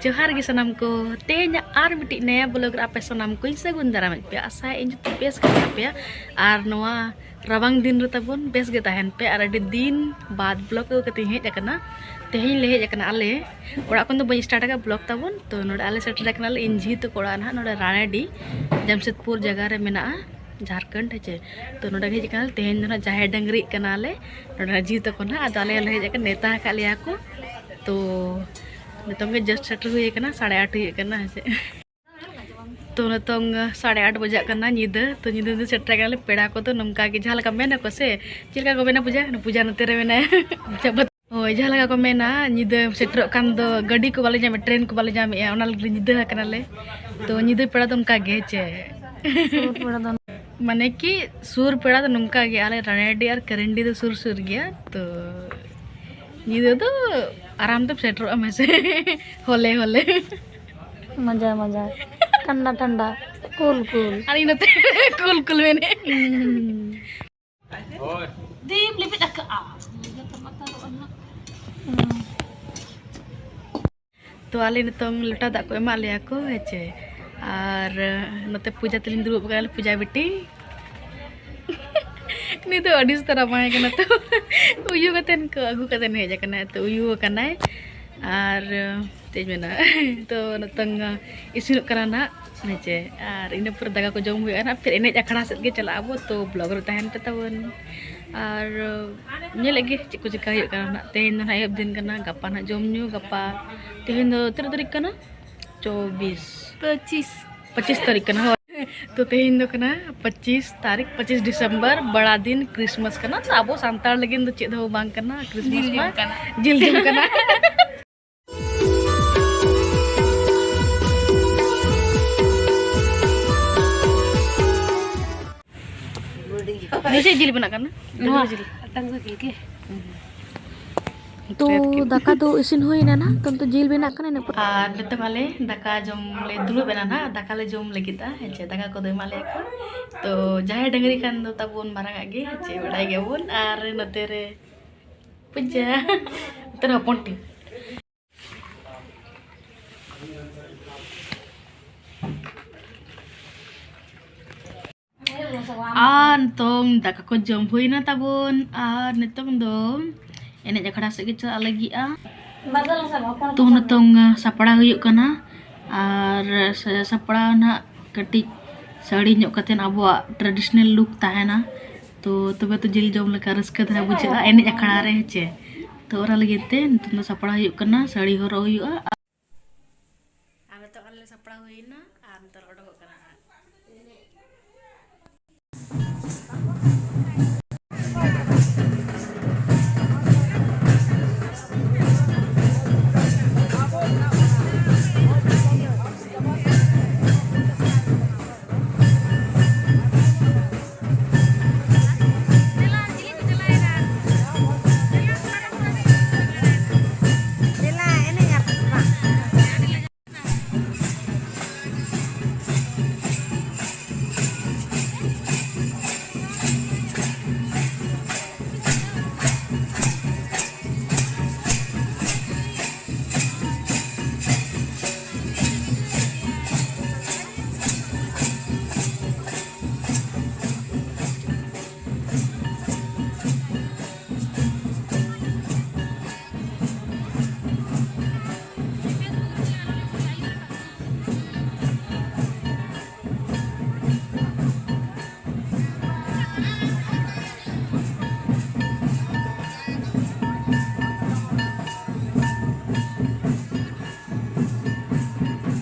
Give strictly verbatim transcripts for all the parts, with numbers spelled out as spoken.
ᱡᱚᱦᱟᱨ ᱜᱮ ᱥᱟᱱᱟᱢ ᱠᱚ᱾ ᱛᱮᱦᱮᱧᱟᱜ ᱟᱨ ᱢᱤᱫᱴᱤᱡ ᱱᱟᱭᱟ ᱵᱞᱚᱜ ᱨᱮ ᱟᱯᱮ ᱥᱟᱱᱟᱢ ᱠᱚᱧ ᱥᱟᱹᱜᱩᱱ ᱫᱟᱨᱟᱢᱮᱫ ᱯᱮᱭᱟ᱾ ᱟᱥᱟᱭᱟᱹᱧ ᱡᱚᱛᱚ ᱵᱮᱥ ᱜᱮ ᱢᱮᱱᱟᱜ ᱯᱮᱭᱟ ᱟᱨ ᱱᱚᱣᱟ ᱨᱟᱵᱟᱝ ᱫᱤᱱ ᱨᱮ ᱛᱟᱵᱚᱱ ᱵᱮᱥ ᱜᱮ ᱛᱟᱦᱮᱱ ᱯᱮ᱾ ᱟᱨ ᱟᱹᱰᱤ ᱫᱤᱱ ᱵᱟᱫ ᱵᱞᱚᱜ ᱟᱹᱜᱩ ᱠᱟᱛᱮᱧ ᱦᱮᱡ ᱟᱠᱟᱱᱟ᱾ ᱛᱮᱦᱮᱧ ᱞᱮ ᱦᱮᱡ ᱟᱠᱟᱱᱟ ᱟᱞᱮ ᱚᱲᱟᱜ ᱠᱷᱚᱱ ᱫᱚ ᱵᱟᱹᱧ ᱥᱴᱟᱨᱴ ᱟᱠᱟᱫ ᱵᱞᱚᱜ ᱛᱟᱵᱚᱱ᱾ ᱛᱚ ᱱᱚᱰᱮ ᱟᱞᱮ ᱥᱮᱴᱮᱨ ᱟᱠᱟᱱᱟᱞᱮ ᱤᱧ ᱡᱷᱤ ᱛᱟᱠᱚ ᱚᱲᱟᱜ ᱱᱟᱦᱟᱜ ᱱᱚᱰᱮ ᱨᱟᱱᱮᱰᱤ ᱡᱟᱢᱥᱮᱫᱽᱯᱩᱨ ᱡᱟᱭᱜᱟ ᱨᱮ ᱢᱮᱱᱟᱜᱼᱟ, ᱡᱷᱟᱲᱠᱷᱚᱸᱰ ᱦᱮᱸᱪᱮ᱾ ᱛᱚ ᱱᱚᱰᱮ ᱜᱮ ᱦᱮᱡ ᱟᱠᱟᱱᱟᱞᱮ ᱛᱮᱦᱮᱧ ᱫᱚ ᱱᱟᱦᱟᱜ ᱡᱟᱦᱮᱨ ᱰᱟᱹᱝᱨᱤᱜ ᱠᱟᱱᱟᱞᱮ ᱱᱚᱰᱮ ᱱᱟᱦᱟᱜ ᱡᱷᱤ ᱛᱟᱠᱚ ᱱᱟᱦᱟᱜ᱾ ᱟᱫᱚ ᱟᱞᱮ ᱦᱚᱸᱞᱮ ᱦᱮᱡ ᱟᱠᱟᱱᱟ, ᱱᱮᱣᱛᱟ ᱟᱠᱟᱫ ᱞᱮᱭᱟ ᱠᱚ᱾ ᱛᱚ ᱱᱤᱛᱚᱝ ᱜᱮ ᱡᱟᱥᱴ ᱥᱮᱴᱮᱨ ᱦᱩᱭ ᱟᱠᱟᱱᱟ, ᱥᱟᱲᱮ ᱟᱴ ᱦᱩᱭᱩᱜ ᱠᱟᱱᱟ ᱦᱮᱸᱪᱮ᱾ ᱛᱚ ᱱᱤᱛᱚᱝ ᱥᱟᱲᱮ ᱟᱴ ᱵᱟᱡᱟᱜ ᱠᱟᱱᱟ ᱧᱤᱫᱟᱹ᱾ ᱛᱚ ᱧᱤᱫᱟᱹ ᱫᱚ ᱥᱮᱴᱮᱨ ᱟᱠᱟᱱᱟᱞᱮ ᱯᱮᱲᱟ ᱠᱚᱫᱚ ᱱᱚᱝᱠᱟ ᱜᱮ ᱡᱟᱦᱟᱸ ᱞᱮᱠᱟ ᱢᱮᱱᱟᱠᱚ ᱥᱮ, ᱪᱮᱫ ᱞᱮᱠᱟ ᱠᱚ ᱢᱮᱱᱟ ᱯᱩᱡᱟ? ᱯᱩᱡᱟ ᱱᱚᱛᱮ ᱨᱮ ᱢᱮᱱᱟᱭᱟ᱾ ᱦᱳᱭ, ᱡᱟᱦᱟᱸ ᱞᱮᱠᱟ ᱠᱚ ᱢᱮᱱᱟ, ᱧᱤᱫᱟᱹ ᱥᱮᱴᱮᱨᱚᱜ ᱠᱷᱟᱱ ᱫᱚ ᱜᱟᱹᱰᱤ ᱠᱚ ᱵᱟᱞᱮ ᱧᱟᱢᱮᱫ, ᱴᱨᱮᱱ ᱠᱚ ᱵᱟᱞᱮ ᱧᱟᱢᱮᱫᱼᱟ, ᱚᱱᱟ ᱞᱟᱹᱜᱤᱫ ᱧᱤᱫᱟᱹ ᱟᱠᱟᱱᱟᱞᱮ᱾ ᱛᱚ ᱧᱤᱫᱟᱹ ᱯᱮᱲᱟ ᱫᱚ ᱚᱱᱠᱟ ᱜᱮ ᱦᱮᱸᱪᱮ᱾ ᱥᱩᱨ ᱯᱮᱲᱟ ᱫᱚ ᱢᱟᱱᱮ ᱠᱤ ᱥᱩᱨ ᱯᱮᱲᱟ ᱫᱚ ᱱᱚᱝᱠᱟ ᱜᱮ, ᱟᱞᱮ ᱨᱟᱱᱮᱰᱤ ᱟᱨ ᱠᱮᱨᱮᱱᱰᱤ ᱫᱚ ᱥᱩᱨ ᱥᱩᱨ ᱜᱮᱭᱟ᱾ ᱛᱚ ᱧᱤᱫᱟᱹ ᱫᱚ ᱟᱨᱟᱢ ᱛᱮᱢ ᱥᱮᱴᱮᱨᱚᱜᱼᱟ ᱢᱮᱥᱮ᱾ ᱦᱚᱞᱮ ᱦᱚᱞᱮ᱾ ᱢᱟᱡᱟ ᱢᱟᱡᱟ, ᱴᱷᱟᱱᱰᱟ ᱴᱷᱟᱱᱰᱟ, ᱠᱩᱞ ᱠᱩᱞ᱾ ᱟᱨ ᱤᱧ ᱱᱚᱛᱮ ᱠᱩᱞ ᱠᱩᱞ ᱢᱮᱱᱮᱫ᱾ ᱦᱩᱸ᱾ ᱫᱤᱯ ᱞᱤᱯᱤᱫ ᱟᱠᱟᱜᱼᱟ᱾ ᱛᱚ ᱟᱞᱮ ᱱᱤᱛᱚᱝ ᱞᱚᱴᱟ ᱫᱟᱜ ᱠᱚ ᱮᱢᱟᱜ ᱞᱮᱭᱟ ᱠᱚ ᱦᱮᱸᱪᱮ᱾ ᱟᱨ ᱱᱚᱛᱮ ᱯᱩᱡᱟ ᱛᱟᱹᱞᱤᱧ ᱫᱩᱲᱩᱵ ᱟᱠᱟᱱᱟ, ᱯᱩᱡᱟ ᱵᱤᱴᱤ᱾ ᱩᱱᱤ ᱫᱚ ᱟᱹᱰᱤ ᱩᱥᱛᱟᱹᱨ ᱨᱟᱵᱟᱝ ᱠᱟᱱᱟ ᱛᱚ᱾ ᱩᱭᱩ ᱠᱟᱛᱮᱱ ᱠᱚ ᱟᱹᱜᱩ ᱠᱟᱛᱮᱱ ᱦᱮᱡ ᱟᱠᱟᱱᱟᱭ, ᱛᱚ ᱩᱭᱩ ᱟᱠᱟᱱᱟᱭ᱾ ᱟᱨ ᱪᱮᱫ ᱤᱧ ᱢᱮᱱᱟ? ᱛᱚ ᱱᱤᱛᱚᱝ ᱤᱥᱤᱱᱚᱜ ᱠᱟᱱᱟ ᱱᱟᱜ ᱦᱮᱸᱪᱮ᱾ ᱟᱨ ᱤᱱᱟᱹ ᱯᱚᱨᱮ ᱫᱟᱠᱟ ᱠᱚ ᱡᱚᱢ ᱦᱩᱭᱩᱜᱼᱟ ᱱᱟᱜ, ᱯᱷᱤᱨ ᱮᱱᱮᱡ ᱟᱠᱷᱲᱟ ᱥᱮᱫ ᱜᱮ ᱪᱟᱞᱟᱜ ᱟᱵᱚ᱾ ᱛᱚ ᱵᱞᱚᱜ ᱨᱮ ᱛᱟᱦᱮᱱ ᱯᱮ ᱛᱟᱵᱚᱱ᱾ ᱟᱨ ᱧᱮᱞᱮᱫ ᱜᱮ ᱪᱮᱫ ᱠᱚ ᱪᱤᱠᱟ ᱦᱩᱭᱩᱜ ᱠᱟᱱᱟ ᱱᱟᱜ᱾ ᱛᱮᱦᱮᱧ ᱫᱚ ᱱᱟᱜ ᱮᱦᱚᱵ ᱫᱤᱱ ᱠᱟᱱᱟ, ᱜᱟᱯᱟ ᱱᱟᱜ ᱡᱚᱢ ᱧᱩ᱾ ᱜᱟᱯᱟ, ᱛᱮᱦᱮᱧ ᱫᱚ ᱛᱤᱱᱟᱹᱜ ᱛᱟᱹᱨᱤᱠᱷ ᱠᱟᱱᱟ? ᱪᱚᱵᱵᱤᱥ᱾ ᱯᱚᱸᱪᱤᱥ᱾ ᱯᱚᱸᱪᱤᱥ ᱛᱟᱹᱨᱤᱠᱷ ᱠᱟᱱᱟ, ᱦᱳᱭ᱾ ᱛᱚ ᱛᱮᱦᱮᱧ ᱫᱚ ᱠᱟᱱᱟ ᱯᱚᱸᱪᱤᱥ ᱛᱟᱹᱨᱤᱠᱷ, ᱯᱚᱸᱪᱤᱥ ᱰᱤᱥᱮᱢᱵᱚᱨ, ᱵᱟᱲᱟ ᱫᱤᱱ, ᱠᱨᱤᱥᱢᱟᱥ ᱠᱟᱱᱟ᱾ ᱛᱚ ᱟᱵᱚ ᱥᱟᱱᱛᱟᱲ ᱞᱟᱹᱜᱤᱫ ᱫᱚ ᱪᱮᱫ ᱦᱚᱸ ᱵᱟᱝ ᱠᱟᱱᱟ, ᱠᱨᱤᱥᱢᱟᱥ ᱡᱤᱞ ᱢᱟ ᱡᱚᱢ ᱠᱟᱱᱟ᱾ ᱡᱤᱞ ᱡᱚᱢ ᱠᱟᱱᱟ᱾ ᱱᱚᱣᱟ ᱪᱮᱫ ᱡᱤᱞ ᱵᱮᱱᱟᱜ ᱠᱟᱱᱟ? ᱱᱚᱣᱟ ᱰᱟᱹᱝᱨᱤ ᱡᱤᱞ᱾ ᱰᱟᱹᱝᱨᱤ ᱡᱤᱞ ᱜᱮ᱾ ᱛᱚ ᱫᱟᱠᱟ ᱫᱚ ᱤᱥᱤᱱ ᱦᱩᱭ ᱮᱱᱟ ᱱᱟᱦᱟᱜ, ᱛᱚ ᱱᱤᱛᱚᱜ ᱡᱤᱞ ᱵᱮᱱᱟᱜ ᱠᱟᱱᱟ ᱤᱱᱟᱹ ᱯᱚᱨ᱾ ᱟᱨ ᱱᱤᱛᱚᱜ ᱢᱟᱞᱮ ᱫᱟᱠᱟ ᱡᱚᱢ ᱞᱮ ᱫᱩᱲᱩᱵ ᱮᱱᱟ ᱱᱟᱦᱟᱜ, ᱫᱟᱠᱟ ᱞᱮ ᱡᱚᱢ ᱞᱟᱹᱜᱤᱫᱼᱟ ᱦᱮᱸ ᱪᱮ᱾ ᱫᱟᱠᱟ ᱠᱚᱫᱚ ᱮᱢᱟᱜ ᱞᱮᱭᱟ ᱠᱚ᱾ ᱛᱚ ᱡᱟᱦᱮᱨ ᱰᱟᱹᱝᱨᱤ ᱠᱷᱟᱱ ᱫᱚ ᱛᱟᱵᱚᱱ ᱢᱟᱨᱟᱝ ᱟᱜ ᱜᱮ ᱦᱮᱸ ᱪᱮ, ᱵᱟᱰᱟᱭ ᱜᱮᱭᱟᱵᱚᱱ᱾ ᱟᱨ ᱱᱚᱛᱮ ᱨᱮ ᱯᱩᱡᱟ, ᱱᱚᱛᱮ ᱨᱮ ᱦᱚᱯᱚᱱ ᱴᱤ᱾ ᱟᱨ ᱱᱤᱛᱚᱝ ᱫᱟᱠᱟ ᱠᱚ ᱡᱚᱢ ᱦᱩᱭᱱᱟ ᱛᱟᱵᱚᱱ, ᱟᱨ ᱱᱤᱛᱚᱝ ᱫᱚ ᱮᱱᱮᱡ ᱟᱠᱷᱲᱟ ᱥᱮᱫ ᱜᱮ ᱪᱟᱞᱟᱜ ᱞᱟᱹᱜᱤᱫᱼᱟ᱾ ᱛᱚ ᱱᱤᱛᱚᱝ ᱥᱟᱯᱲᱟᱣ ᱦᱩᱭᱩᱜ ᱠᱟᱱᱟ, ᱟᱨ ᱥᱟᱯᱲᱟᱣ ᱱᱟᱦᱟᱜ ᱠᱟᱹᱴᱤᱡ ᱥᱟᱹᱲᱤ ᱧᱚᱜ ᱠᱟᱛᱮᱫ ᱟᱵᱚᱣᱟᱜ traditional look ᱛᱟᱦᱮᱱᱟ᱾ ᱛᱚ ᱛᱚᱵᱮ ᱛᱚ ᱡᱤᱞ ᱡᱚᱢ ᱞᱮᱠᱟ ᱨᱟᱹᱥᱠᱟᱹ ᱫᱷᱟᱨᱟ ᱵᱩᱡᱷᱟᱹᱜᱼᱟ ᱮᱱᱮᱡ ᱟᱠᱷᱲᱟ ᱨᱮ, ᱦᱮᱸ ᱪᱮ? ᱛᱚ ᱚᱱᱟ ᱞᱟᱹᱜᱤᱫ ᱛᱮ ᱱᱤᱛᱚᱝ ᱫᱚ ᱥᱟᱯᱲᱟᱣ ᱦᱩᱭᱩᱜ ᱠᱟᱱᱟ, ᱥᱟᱹᱲᱤ ᱦᱚᱨᱚᱜ ᱦᱩᱭᱩᱜᱼᱟ᱾ ᱟᱨ ᱱᱤᱛᱚᱜ ᱟᱞᱮ ᱞᱮ ᱥᱟᱯᱲᱟᱣ ᱦᱩᱭᱱᱟ ᱟᱨ ᱱᱤᱛᱚᱜ ᱞᱮ ᱚᱰᱚᱠᱚᱜ ᱠᱟᱱᱟ ᱦᱟᱸᱜ᱾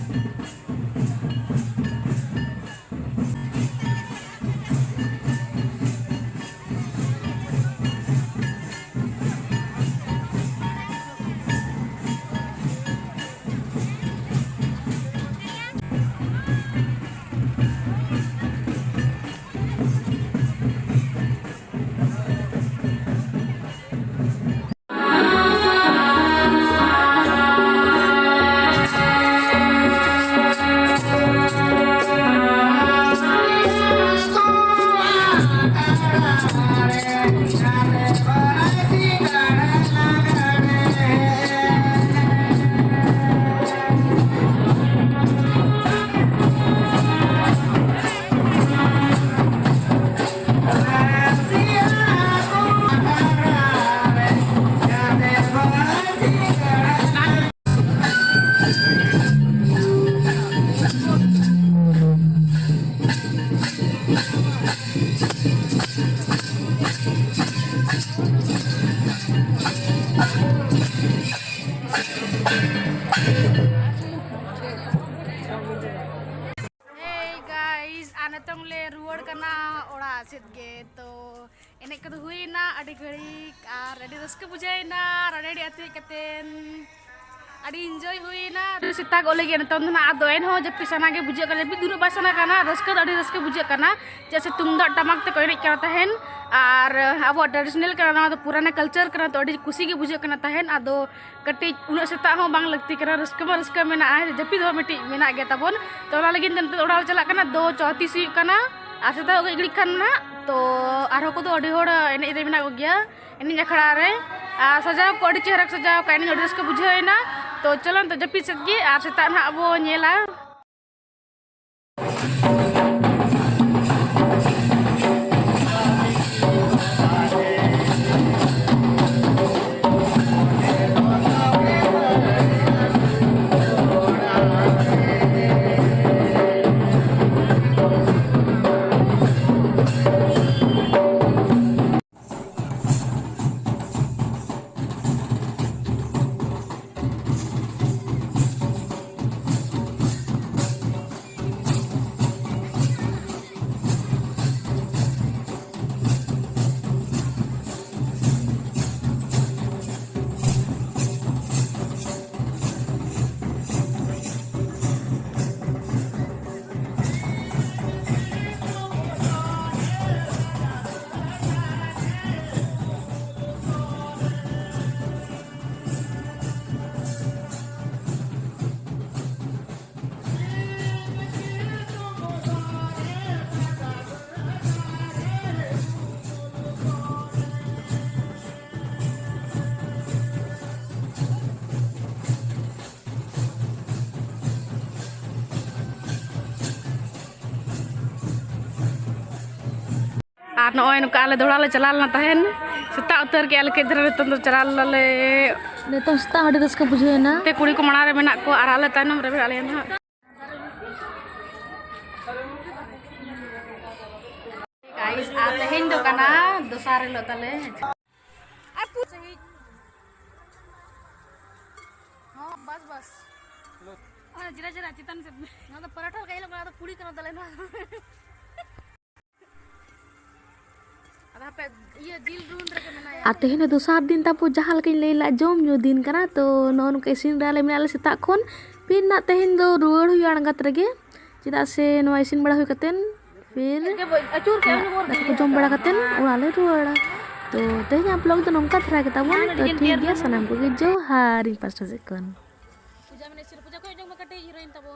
Hey guys, ᱟᱨ ᱱᱤᱛᱚᱝ ᱞᱮ ᱨᱩᱣᱟᱹᱲ ᱠᱟᱱᱟ ᱚᱲᱟᱜ ᱥᱮᱫ ᱜᱮ᱾ ᱛᱚ ᱮᱱᱮᱡ ᱠᱚᱫᱚ ᱦᱩᱭᱮᱱᱟ ᱟᱹᱰᱤ ᱜᱷᱟᱹᱲᱤᱡ, ᱟᱨ ᱟᱹᱰᱤ ᱨᱟᱹᱥᱠᱟᱹ ᱵᱩᱡᱷᱟᱹᱣ ᱮᱱᱟ, ᱟᱨ ᱟᱹᱰᱤ ᱟᱹᱰᱤ ᱟᱹᱛᱩ ᱦᱮᱡ ᱠᱟᱛᱮᱱ ᱟᱹᱰᱤ enjoy ᱦᱩᱭᱮᱱᱟ᱾ ᱟᱹᱰᱤ ᱥᱮᱛᱟᱜᱚᱜ ᱞᱟᱹᱜᱤᱫ ᱱᱤᱛᱚᱝ ᱫᱚ ᱱᱟᱜ, ᱟᱫᱚ ᱮᱱᱦᱚᱸ ᱡᱟᱹᱯᱤᱫ ᱥᱟᱱᱟ ᱜᱮ ᱵᱩᱡᱷᱟᱹᱜ ᱠᱟᱱᱟ, ᱡᱟᱹᱯᱤᱫ ᱫᱩᱲᱩᱵ ᱵᱟᱭ ᱥᱟᱱᱟ ᱠᱟᱱᱟ, ᱨᱟᱹᱥᱠᱟᱹ ᱫᱚ ᱟᱹᱰᱤ ᱨᱟᱹᱥᱠᱟᱹ ᱵᱩᱡᱷᱟᱹᱜ ᱠᱟᱱᱟ᱾ ᱪᱮᱫᱟᱜ ᱥᱮ ᱛᱩᱢᱫᱟᱜ ᱴᱟᱢᱟᱠ ᱛᱮᱠᱚ ᱮᱱᱮᱡ ᱠᱟᱱᱟ ᱛᱟᱦᱮᱱ, ᱟᱨ ᱟᱵᱚᱣᱟᱜ traditional ᱠᱟᱱᱟ, ᱱᱚᱣᱟ ᱫᱚ ᱯᱩᱨᱟᱱᱟ culture ᱠᱟᱱᱟ, ᱛᱚ ᱟᱹᱰᱤ ᱠᱩᱥᱤ ᱜᱮ ᱵᱩᱡᱷᱟᱹᱜ ᱠᱟᱱᱟ ᱛᱟᱦᱮᱱ᱾ ᱟᱫᱚ ᱠᱟᱹᱴᱤᱡ ᱩᱱᱟᱹᱜ ᱥᱮᱛᱟᱜ ᱦᱚᱸ ᱵᱟᱝ ᱞᱟᱹᱠᱛᱤ ᱠᱟᱱᱟ, ᱨᱟᱹᱥᱠᱟᱹ ᱢᱟ ᱨᱟᱹᱥᱠᱟᱹ ᱢᱮᱱᱟᱜᱼᱟ, ᱡᱟᱹᱯᱤᱫ ᱦᱚᱸ ᱢᱤᱫᱴᱤᱡ ᱢᱮᱱᱟᱜ ᱜᱮᱭᱟ ᱛᱟᱵᱚᱱ᱾ ᱛᱚ ᱚᱱᱟ ᱞᱟᱹᱜᱤᱫ ᱛᱮ ᱱᱤᱛᱚᱜ ᱚᱲᱟᱜ ᱞᱮ ᱪᱟᱞᱟᱜ ᱠᱟᱱᱟ, ᱫᱚ ᱪᱚᱣᱛᱤᱥ ᱦᱩᱭᱩᱜ ᱠᱟᱱᱟ᱾ ᱟᱨ ᱥᱮᱛᱟᱜ ᱠᱟᱹᱡ ᱜᱷᱟᱹᱲᱤᱡ ᱠᱷᱟᱱ ᱱᱟᱦᱟᱜ, ᱛᱚ ᱟᱨᱦᱚᱸ ᱠᱚᱫᱚ ᱟᱹᱰᱤ ᱦᱚᱲ ᱮᱱᱮᱡ ᱨᱮ ᱢᱮᱱᱟᱜ ᱠᱚᱜᱮᱭᱟ, ᱮᱱᱮᱡ ᱟᱠᱷᱲᱟ ᱨᱮ᱾ ᱟᱨ ᱥᱟᱡᱟᱣ ᱠᱚ ᱟᱹᱰᱤ ᱪᱮᱦᱨᱟ ᱠᱚ ᱥᱟᱡᱟᱣ ᱠᱟᱜᱼᱟ, ᱮᱱᱮᱡ ᱟᱹᱰᱤ ᱨᱟᱹᱥᱠᱟᱹ ᱵᱩᱡᱷᱟᱹᱣ ᱮᱱᱟ᱾ ᱛᱚ ᱪᱚᱞᱚ ᱱᱤᱛᱚᱜ ᱡᱟᱹᱯᱤᱫ ᱥᱮᱫ ᱜᱮ, ᱟᱨ ᱥᱮᱛᱟᱜ ᱱᱟᱦᱟᱜ ᱵᱚ ᱧᱮᱞᱟ᱾ ᱟᱨ ᱱᱚᱜᱼᱚᱭ ᱱᱚᱝᱠᱟ ᱟᱞᱮ ᱫᱚᱦᱲᱟ ᱞᱮ ᱪᱟᱞᱟᱣ ᱞᱮᱱᱟ ᱛᱟᱦᱮᱱ᱾ ᱥᱮᱛᱟᱜ ᱩᱛᱟᱹᱨ ᱠᱮᱜᱼᱟ ᱞᱮ ᱠᱟᱹᱡ ᱫᱷᱟᱨᱟ, ᱱᱤᱛᱚᱝ ᱫᱚ ᱪᱟᱞᱟᱣ ᱞᱮᱱᱟᱞᱮ᱾ ᱱᱤᱛᱚᱝ ᱥᱮᱛᱟᱜ ᱟᱹᱰᱤ ᱨᱟᱹᱥᱠᱟᱹ ᱵᱩᱡᱷᱟᱹᱣ ᱮᱱᱟ᱾ ᱛᱮ ᱠᱩᱲᱤ ᱠᱚ ᱢᱟᱲᱟᱝ ᱨᱮ ᱢᱮᱱᱟᱜ ᱠᱚᱣᱟ ᱟᱨ ᱟᱞᱮ ᱛᱟᱭᱱᱚᱢ ᱨᱮ ᱢᱮᱱᱟᱜ ᱞᱮᱭᱟ ᱱᱟᱦᱟᱜ᱾ Guys, ᱟᱨ ᱛᱮᱦᱮᱧ ᱫᱚ ᱠᱟᱱᱟ ᱫᱚᱥᱟᱨ ᱦᱤᱞᱳᱜ ᱛᱟᱞᱮ᱾ ᱟᱨ ᱯᱩ- ᱵᱟᱥ ᱵᱟᱥ᱾ ᱚᱱᱟ ᱡᱤᱨᱟ ᱡᱤᱨᱟ ᱪᱮᱛᱟᱱ ᱥᱮᱫ ᱢᱮ᱾ ᱱᱚᱣᱟ ᱫᱚ ᱯᱟᱨᱟᱴᱷᱟ ᱞᱮᱠᱟ ᱧᱮᱞᱚᱜ ᱠᱟᱱᱟ, ᱟᱫᱚ ᱯᱩᱲᱤ ᱠᱟᱱᱟ ᱛᱟᱞᱮ ᱱᱚᱣᱟ ᱫᱚ᱾ ᱟᱫᱚ ᱦᱟᱯᱮ, ᱤᱭᱟᱹ ᱡᱤᱞ ᱨᱩᱱ ᱨᱮᱜᱮ ᱢᱮᱱᱟᱭᱟ᱾ ᱟᱨ ᱛᱮᱦᱮᱧ ᱫᱚ ᱫᱚᱥᱟᱨ ᱫᱤᱱ ᱛᱟᱵᱚ, ᱡᱟᱦᱟᱸ ᱞᱮᱠᱟᱧ ᱞᱟᱹᱭ ᱞᱮᱫ, ᱡᱚᱢ ᱧᱩ ᱫᱤᱱ ᱠᱟᱱᱟ᱾ ᱛᱚ ᱱᱚᱜᱼᱚ ᱱᱚᱝᱠᱟ ᱤᱥᱤᱱ ᱨᱮ ᱟᱞᱮ ᱢᱮᱱᱟᱜ ᱞᱮ ᱥᱮᱛᱟᱜ ᱠᱷᱚᱱ᱾ ᱯᱷᱤᱨ ᱱᱟᱜ ᱛᱮᱦᱮᱧ ᱫᱚ ᱨᱩᱣᱟᱹᱲ ᱦᱩᱭᱩᱜᱼᱟ ᱟᱬᱜᱟᱛ ᱨᱮᱜᱮ, ᱪᱮᱫᱟᱜ ᱥᱮ ᱱᱚᱣᱟ ᱤᱥᱤᱱ ᱵᱟᱲᱟ ᱦᱩᱭ ᱠᱟᱛᱮᱱ ᱯᱷᱤᱨ ᱟᱹᱪᱩᱨ ᱠᱮᱫ ᱟᱹᱧ ᱵᱚᱨ ᱫᱟᱠᱟ ᱠᱚ ᱡᱚᱢ ᱵᱟᱲᱟ ᱠᱟᱛᱮᱱ ᱚᱲᱟᱜ ᱞᱮ ᱨᱩᱣᱟᱹᱲᱟ᱾ ᱛᱚ ᱛᱮᱦᱮᱧᱟᱜ ᱵᱞᱚᱜ ᱫᱚ ᱱᱚᱝᱠᱟ ᱫᱷᱟᱨᱟ ᱜᱮ ᱛᱟᱵᱚᱱ᱾ ᱛᱚ ᱴᱷᱤᱠ ᱜᱮᱭᱟ, ᱥᱟᱱᱟᱢ ᱠᱚᱜᱮ ᱡᱚᱦᱟᱨ ᱤᱧ ᱯᱟᱥᱴᱟ ᱥᱮᱫ ᱠᱷᱚᱱ᱾ ᱯᱩᱡᱟ ᱢᱮᱱᱮᱡ ᱥᱤᱨ ᱯᱩᱡᱟ ᱠᱚ ᱡᱚᱢ ᱢᱮ ᱠᱟᱹᱴᱤᱡ ᱦᱤᱨᱳᱭᱤᱱ ᱛᱟᱵᱚ᱾